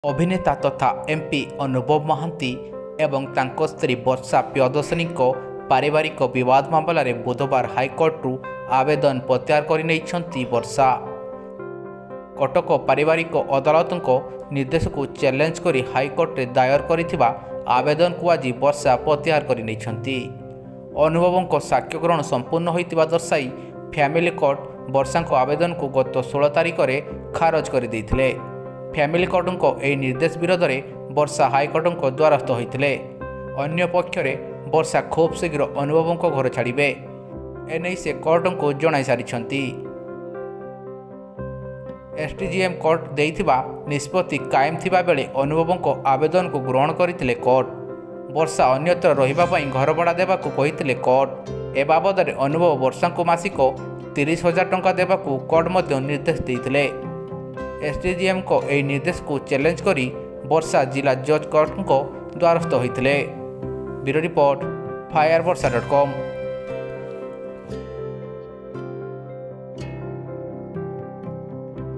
ଅଭିନେତା ତଥା ଏମ୍ପି ଅନୁଭବ ମହାନ୍ତି ଏବଂ ତାଙ୍କ ସ୍ତ୍ରୀ ବର୍ଷା ପ୍ରିୟଦର୍ଶିନୀଙ୍କ ପାରିବାରିକ ବିବାଦ ମାମଲାରେ ବୁଧବାର ହାଇକୋର୍ଟରୁ ଆବେଦନ ପ୍ରତ୍ୟାହାର କରିନେଇଛନ୍ତି ବର୍ଷା। କଟକ ପାରିବାରିକ ଅଦାଲତଙ୍କ ନିର୍ଦ୍ଦେଶକୁ ଚ୍ୟାଲେଞ୍ଜ କରି ହାଇକୋର୍ଟରେ ଦାୟର କରିଥିବା ଆବେଦନକୁ ଆଜି ବର୍ଷା ପ୍ରତ୍ୟାହାର କରିନେଇଛନ୍ତି। ଅନୁଭବଙ୍କ ସାକ୍ଷ୍ୟ ଗ୍ରହଣ ସମ୍ପୂର୍ଣ୍ଣ ହୋଇଥିବା ଦର୍ଶାଇ ଫ୍ୟାମିଲି କୋର୍ଟ ବର୍ଷାଙ୍କ ଆବେଦନକୁ ଗତ 16 ତାରିଖରେ ଖାରଜ କରିଦେଇଥିଲେ। ଫ୍ୟାମିଲି କୋର୍ଟଙ୍କ ଏହି ନିର୍ଦ୍ଦେଶ ବିରୋଧରେ ବର୍ଷା ହାଇକୋର୍ଟଙ୍କ ଦ୍ୱାରସ୍ଥ ହୋଇଥିଲେ। ଅନ୍ୟପକ୍ଷରେ ବର୍ଷା ଖୁବ୍ ଶୀଘ୍ର ଅନୁଭବଙ୍କ ଘର ଛାଡ଼ିବେ, ଏନେଇ ସେ କୋର୍ଟଙ୍କୁ ଜଣାଇ ସାରିଛନ୍ତି। ଏସ୍ଡିଜିଏମ୍ କୋର୍ଟ ଦେଇଥିବା ନିଷ୍ପତ୍ତି କାଏମ ଥିବା ବେଳେ ଅନୁଭବଙ୍କ ଆବେଦନକୁ ଗ୍ରହଣ କରିଥିଲେ କୋର୍ଟ। ବର୍ଷା ଅନ୍ୟତ୍ର ରହିବା ପାଇଁ ଘର ଭଡ଼ା ଦେବାକୁ କହିଥିଲେ କୋର୍ଟ। ଏ ବାବଦରେ ଅନୁଭବ ବର୍ଷାଙ୍କୁ ମାସିକ 30,000 ଟଙ୍କା ଦେବାକୁ କୋର୍ଟ ମଧ୍ୟ ନିର୍ଦ୍ଦେଶ ଦେଇଥିଲେ। ଏସ୍ଡିଜିଏମ୍ଙ୍କ ଏହି ନିର୍ଦ୍ଦେଶକୁ ଚ୍ୟାଲେଞ୍ଜ କରି ବର୍ଷା ଜିଲ୍ଲା ଜଜ୍ କୋର୍ଟଙ୍କ ଦ୍ୱାରସ୍ଥ ହୋଇଥିଲେ। Bureau report, fire ବର୍ଷା.କମ୍।